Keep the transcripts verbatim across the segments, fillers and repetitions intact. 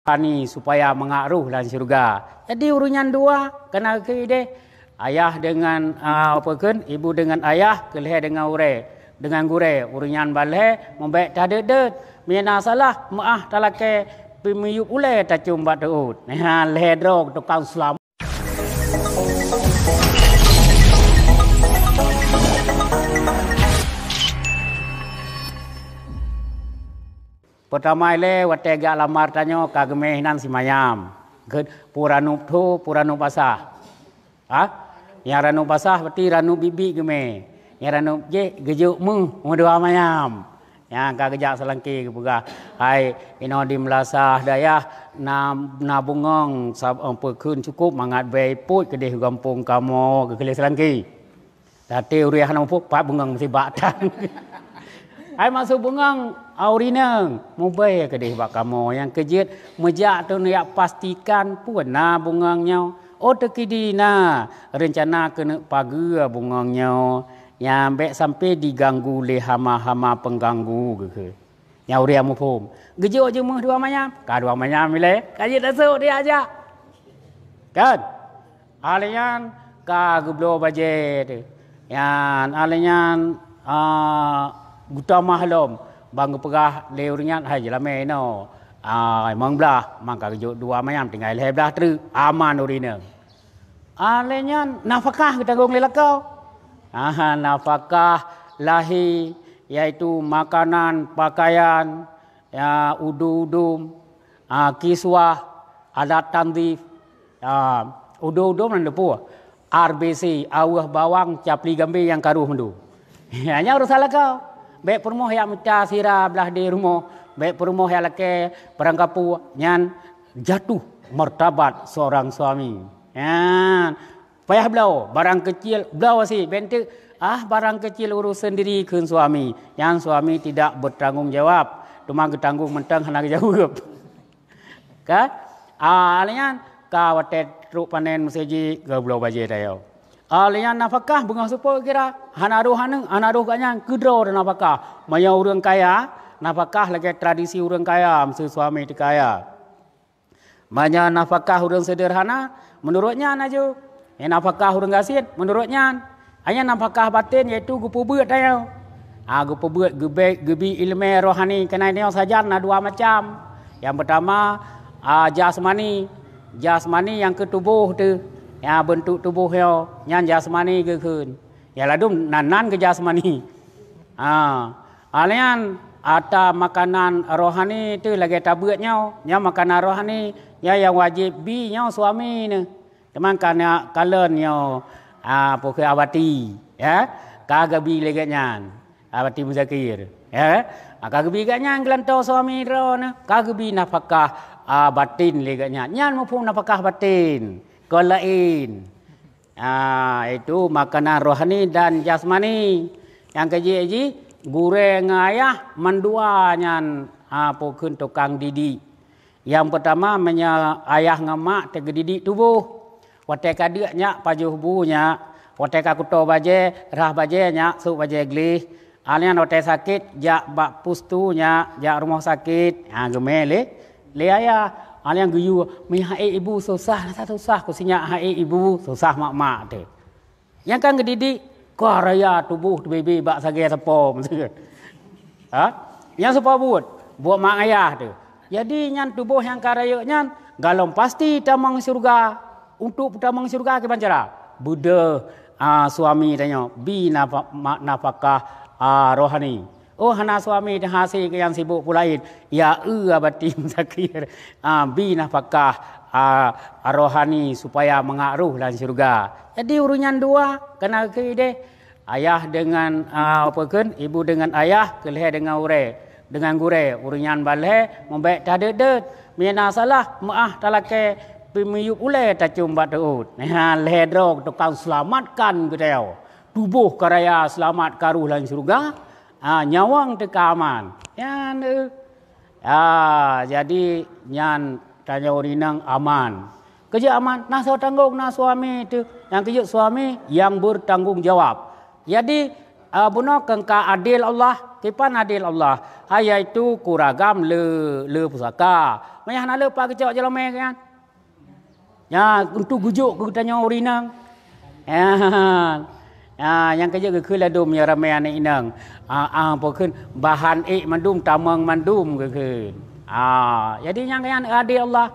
Ani supaya mangat roh lam syeuruga. Jadi ureuëng nyan dua kana keu ideh, ayah dengan, ah, apa kheun, ibu dengan ayah, keu lhée dengan urée, dengan gurée. Ureuëng nyan balhée mubek tadeuet-deuet, meuna salah meuáh talakée, peumiyueb ulée tacom bak teuôt. Nyan lhée droe tukang seulamat. Peutama ilée watée geujak lamar tanyoe ka geumé hinan simayam. Geuet pue ranub tho, pue ranub basah. Ha? Nyang ranub basah berarti ranub biet-biet geumé. Nyang ranub jéh geujok méuh meudua mayam. Nyang ka geujak seulangké geupeugah, "Hai, inoe di meulasah dayah na, na bungöng sab-, eh, peukheun cukôp mangat bèe ipot keudeh gampông kamoe," geukheun lé seulangké. Taté ureuëng hana muphom, pat bungöng meusibak tan. Hai maksud bungöng, au rineueng, mubèe keudeh bak kamoe. Nyang keujeuet meujak teuneuk pastikan peue na bungöng nyoe. Oh, teukidi na reuncana keuneuk pageue bungöng nyoe. Nyang bék sampai diganggu lé hama-hama peungganggu geukheun. Nyang ureuëng muphom. Geujok jeumeuh dua manyam, ka dua manyam ilée, ka jeuet tasok dia ajak. Kan? Alèh nyan ka geubloe bajée teuh. Nyan alèh nyan, a, geutamah lom ban geupeugah lé ureuëng nyan, "Hai, jeulamé inoe, a, limong blaih, man ka geujok dua manyam, tinggai lhée blaih treuk, aman ureuëng inong." Alèh nyan nafakah geutanggong lé lakoe. Aha, nafakah lahé, yaitu makanan, pakaian, ya, udum-udum, a, kiswah, alat tanzif, a, udum-udum nyan leupah, R B C, aweueh bawang, capli gambé nyang ka roh mandum. Nyan urusan lakoe. Bék peurumoh jak mita sira blaih di rumoh, bék peurumoh jak lakée peurangkapeue, nyan jatuh martabat seorang suami. Nyan payah bloe, barang keucil bloe sit, bék teuk, "Ah, barang keucil, urus sendiri," kheun suami. Nyan suami tidak bertanggung jawab, teuma geutanggong mantong hana geujaweueb. Ka? Ah, alèh nyan ka watée trok panen meusé jih geubloe bajée tanyoe. Alèh nyan nafakah beungoh seupôt kira, hana roh aneuëk, hana roh gobnyan, keudroe nafakah. Meunyoe ureuëng kaya, nafakah lagée tradisi ureuëng kaya, meusé suami teu kaya. Meunyoe nafakah ureuëng seudeurhana, meunurot nyan aju. Nyang nafakah ureuëng gasien, meunurot nyan. Hanya nafakah baten, yaitu geupeubeuet tanyoe. Ha, geupeubeuet, geubek, geubi iéleumé rohani keunan nyoe sajan na dua macam. Nyang peutama, a, jasmani. Jasmani nyang keu tuboh teuh. Ya, beuntuk tuboh nyoe, nyan jasmani geukheun. Ya, ladum nan-nan keu jasmani. Ha, alèh nyan ata makanan rohani teuh lagée tabeuet nyoe. Nyoe makanan rohani, nyoe nyang wajéb bi nyoe suami neuh. Teuma ka na kalon nyoe, a, peue kheun abati, ya, ka geubi lé gobnyan, abati muzakir, ya. A, ka geubi gobnyan geulantoe suami droeneuh, ka geubi nafakah, a, batin lé gobnyan. Nyan muphom nafakah batin, kon laén. A, itu makanan rohani dan jasmani. Nyang keujeuet jih, gurée ngon ayah mandua nyan, a, peue kheun tukang didik. Nyang peutama, meunyoe ayah ngon mak teugeudidik tuboh. Watée ka deuk nyak pajoh bu nyak, watée ka kuto bajée, rhah bajée nyak, sôk bajée gleh. Alèh nyan watée sakét, jak bak pustu nyak, jak rumoh sakét. Ha, geumé lé, lé ayah. Alèh nyan geuyue, "Meuhai ibu susah, rasa susah, kusinyak hai ibu, susah mak-mak teuh." Nyang ka geudidik, ka raya tuboh teubebe bak sagai sapo. Ha? Nyang sapo buet, buet mak ayah teuh. Jadi nyan tuboh nyang ka rayeuk nyan, galom pasti tamong syeuruga. Untuk tamong syeuruga kiban cara? Beudôh, a, suami tanyoe, bi nafa-, ma-, nafakah, a, rohani. Oh, hana suami teuhase keu nyang sibuk peue laén. Ya, eu, abati muzakir. Ah, bi nafakah, ah, rohani supaya mangat roh lam syeuruga. Jadi ureuëng nyan dua kana keu ideh. Ayah dengan, ah, apa kheun, ibu dengan ayah, keu lhée dengan urée, dengan gurée. Ureuëng nyan balhée mubek tadeuet-deuet. Meuna salah meuáh talakée, peumiyueb ulée tacom bak teuôt. Nyan lhée droe tukang seulamatkan geutanyoe. Tuboh ka raya seulamat ka roh lam syeuruga. Ah, nyawöng teuka aman. Nyan, eh. Ah, jadi nyan tanyoe ureuëng inong aman. Keujeuet aman, na soe tanggong, na suami teuh. Nyang keujeuet suami nyang bertanggung jawab. Jadi, Ah, bunoe keu ka adil Allah, kipan adil Allah, yaitu keu ragam le, le pusaka. Manyah na le pak geucok jolome kan? Ya, untuk gujok keu tanyoe ureueng inong. Ya. Ya, nyang keujeuet geukheun ladom ya ramé aneuk inong. Ah, ah, apa kheun bahan ék mandum, tamong mandum geukheun. Ah, jadi nyang nyan adil Allah.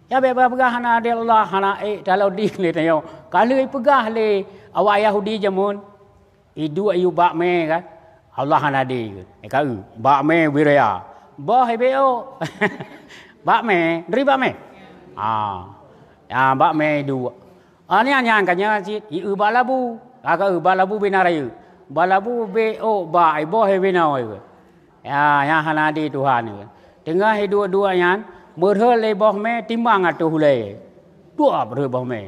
Ya, bèk peugah hana adil Allah, hana ék talo ding lé tanyoe. Ka lheueh peugah lé awak Yahudi jameun. Iduek yue bak mè kan? Allah hana adé. Eh, ka eu, bak mè beureya. Boh ibe ôk. Bak mè, neuri bak mè. Ah. Ya, bak mè iduek. Ah, nyan, nyan ka nyan cit, ieu bak labu. Ka, ka eu bak labu bina rayeuk. Bak labu be ôk bak, iboh ibe noe. Ya, nyang hana adé Tuhan. Teungoh iduek-duek nyan, meurhot lé boh mè timbang ateueh ulèe. Dua beureuboh mè.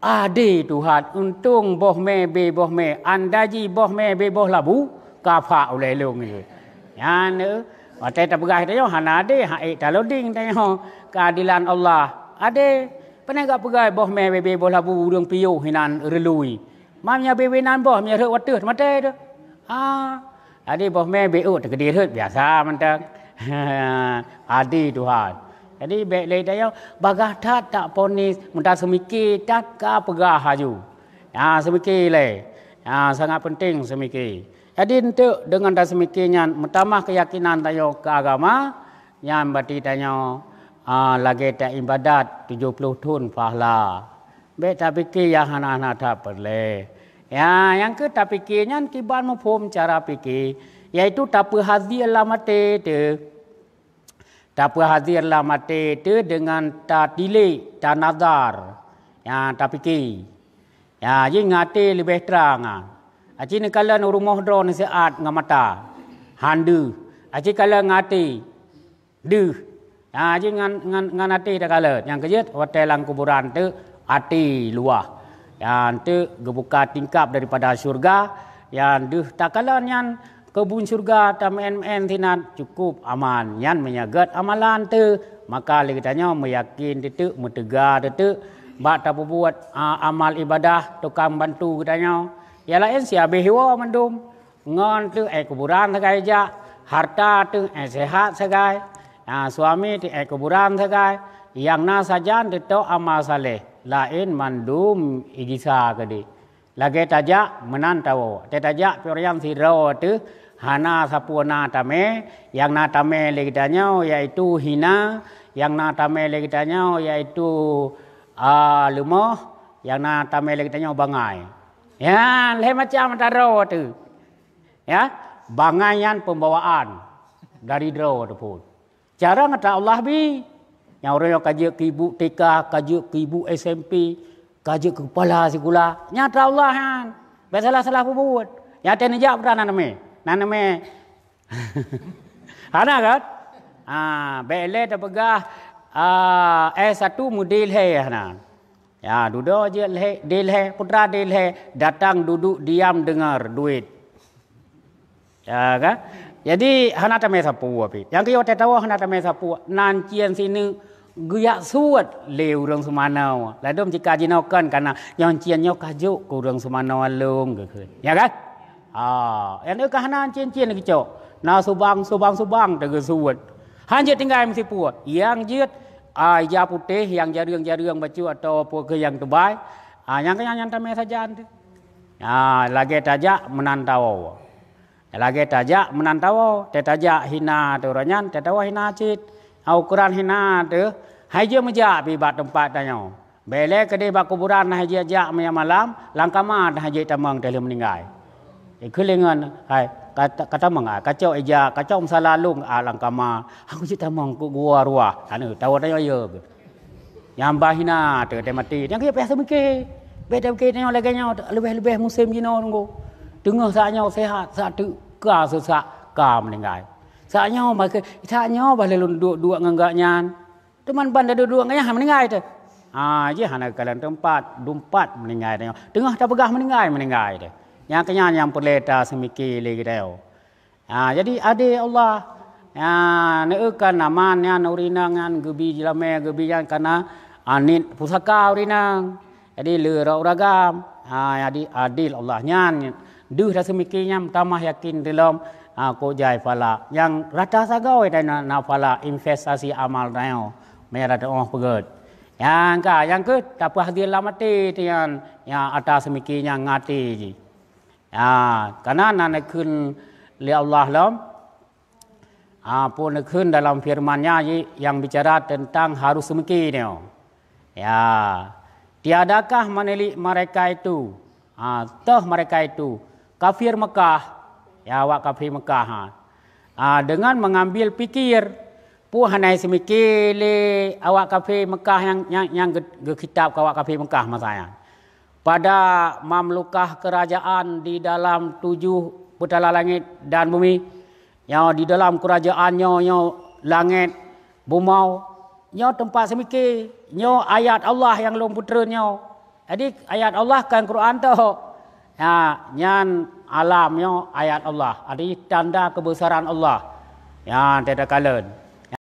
Adé Tuhan, untông boh mè bé boh mè, andaji boh mè bé boh labu, ka phak ulèe lôn nyoe. Nyan, eh, watèe tapeugah tanyoe hana adé, han ék taloding tanyoe keuadelan Allah. Adé, pane gak peugah boh mè bé bé boh labu ureueng piôh hinan reului. Mam nyan bé bé nan boh, meunyo rhot wateuh teumaté teuh. Ah, jadi boh mè bé ôk teukeudeh rhot biasa mantong. Adé Tuhan. Jadi bèk lé tanyoe bagaih that taponis, meutaseumiké that ka peugah laju. Ya, seumiké lé. Ya, sangat penting seumiké. Jadi enteuk deungon taseumiké nyan meutamah keuyakinan tanyoe keu agama, nyan bati tanyoe, ah, lagèe taibadat tujoh ploh thon pahala. Bèk tapike nyang hana-hana that peureulèe. Ya, nyang keu tapike nyan kiban muphom cara pike, yaitu tapeuhazia lam até teuh. Tapeuhazia lam até teuh deungon tatilék, tanazar. Ya, tapike. Ya, jih ngon até leubeh trang, ah. Aci neukalon u rumoh droeneuh siat ngon mata. Han deuh. Aci kalon ngon até. Deuh. Ha, jih ngon, ngon, ngon até takalon. Nyang keujeuet, watèe lam kuburan teuh, até luwah. Nyan teuh geubuka tingkap daripada syurga, nyan deuh takalon nyan keubun syurga tameu'en-meu'en sinan cukup aman. Nyan meunyo gèt amalan teuh, maka lé geutanyoe meuyakin teuteuk, meuteuga teuteuk bak tapeubuet, a, amal ibadah tukang bantu geutanyoe. Nyang laén siabéh woe mandum. Ngon teuh ék kuburan sagai jak, harta teuh ék seuhat sagai, a, suami teuh ék kuburan sagai, nyang na sajan teutok amal saleh, laén mandum igisa keudéh. Lagèe tajak meunan tawoe, watèe tajak piôh nyan sidroe teuh hana sapeue na tamè, nyang na tamè lé geutanyoe yaitu hina, nyang na tamè lé geutanyoe yaitu, a, leumoh, nyang na tamè lé geutanyoe bangai. Nyan lhèe macam mata droe teuh. Ya, bangai nyan pembawaan dari droe teuh phon. Cara ngon ata Allah bi. Nyang ureueng nyoe ka jeuet keu ibu T K, ka jeuet keu ibu S M P, ka jeuet keu kepala sikula. Nyan ata Allah nyan. Bèk salah-salah peubuet. Nyang watèe neujak peue na neumè. Na neumè. Hana kan? Ah, bèk lé tapeugah, ah, S satu meudeh lhèe hana. Ya, dudoe jeuet lhèe, deh lhèe, putra deh lhèe, datang duduk diam dengar duit. Ya kan? Jadi hana tamè sapeue pih. Nyang keu watèe tawoe hana tamè sapeue, nan cien sineuk geujak suet lé ureueng seumanoe. Ladôm jika jinoe kon kana nyang cien nyoe ka jok keu ureueng seumanoe lôn geukheun. Ya kan? Ha, nyang ka hana cien-cien geucok. Na subang, subang, subang teuh geusuet. Han jeuet tinggai meusipeue. Nyang jeuet, a, ija putéh, nyang jareueng-jareueng bacut atawa peue keuh nyang teubai. A, nyang keuh nyan tamè sajan teuh. A, lagèe tajak meunan tawoe. Lagèe tajak meunan tawoe, teuh tajak hina teuh uroe nyan, teuh tawoe hina cit. A, ukoran hina teuh, hai jeuet meujak pih bak teumpat tanyoe. Bèk lé keudeh bak kuburan na jijak meunyo malam, lam kama na jeuet tamong teuh lheueh meuninggai. Ikheun lé ngon, hai, ka, ka tamong, ah, kacok ija, kacok musala lôn, ah, lam kama. Aku jeuet tamong keu gua ruah. Anu, tawoe tanyoe yo. Nyang bah hina teuh teuh maté. Nyang keu payah teumiké. Bèk teumiké tanyoe lagèe nyoe, leubeh-leubeh musém jinoe nunggu. Teungoh saat nyoe sehat, saat teuka seusak ka meuninggai. Saat nyoe bah, saat nyoe bah lé lôn duek-duek ngon gak nyan. Teuma ban taduek-duek ngon nyang meuninggai teuh. Ha, jih hana geukalon teumpat, dumpat meuninggai tanyoe. Teungoh tapeugah meuninggai, meuninggai teuh. Nyang keu nyan nyang peureulèe taseumiké lé geutanyoe. Ha, jadi adé Allah. Ha, neueu kan aman nyan ureueng inong nyan geubi jeulamèe, geubi nyan kana anit pusaka ureueng inong. Jadi le rot uragam. Ha, jadi adil Allah nyan. Deuh taseumiki nyan tamah yakin dilom, ha, kok jai falak. Nyang rata sagoe dan na, na falak investasi amal tanyoe, meunyo tatu'oh peugét. Nyang ka, nyang keu tapeuhadé lam até nyan, nyang ata seumiki nyang ngaté jih. Ha, kana na neukheun lé Allah lom, ha, pun neukheun dalam firman-Nya nyang bicara teuntang harus seumiki nyoe. Ya, tiadakah menilik mereka itu? Ha, toh mereka itu kafir Mekah, ya, awak kafir Mekah, ha. Ha, dengan mengambil pikir, pun hana seumiki lé awak kafir Mekah nyang, nyang, nyang geu-, geukitab keu awak kafir Mekah masa nyan. Pada mamlukah kerajaan di dalam tujuh peutala langét dan bumi, nyoe di dalam kerajaan nyoe, nyoe langét, bumoe, nyoe teumpat seumiki, nyoe ayat Allah nyang lôn peutreun nyoe. Jadi ayat Allah kan Quran tu. Ha, nyan alam nyoe ayat Allah. Jadi tanda kebesaran Allah. Ya, tanda kalen.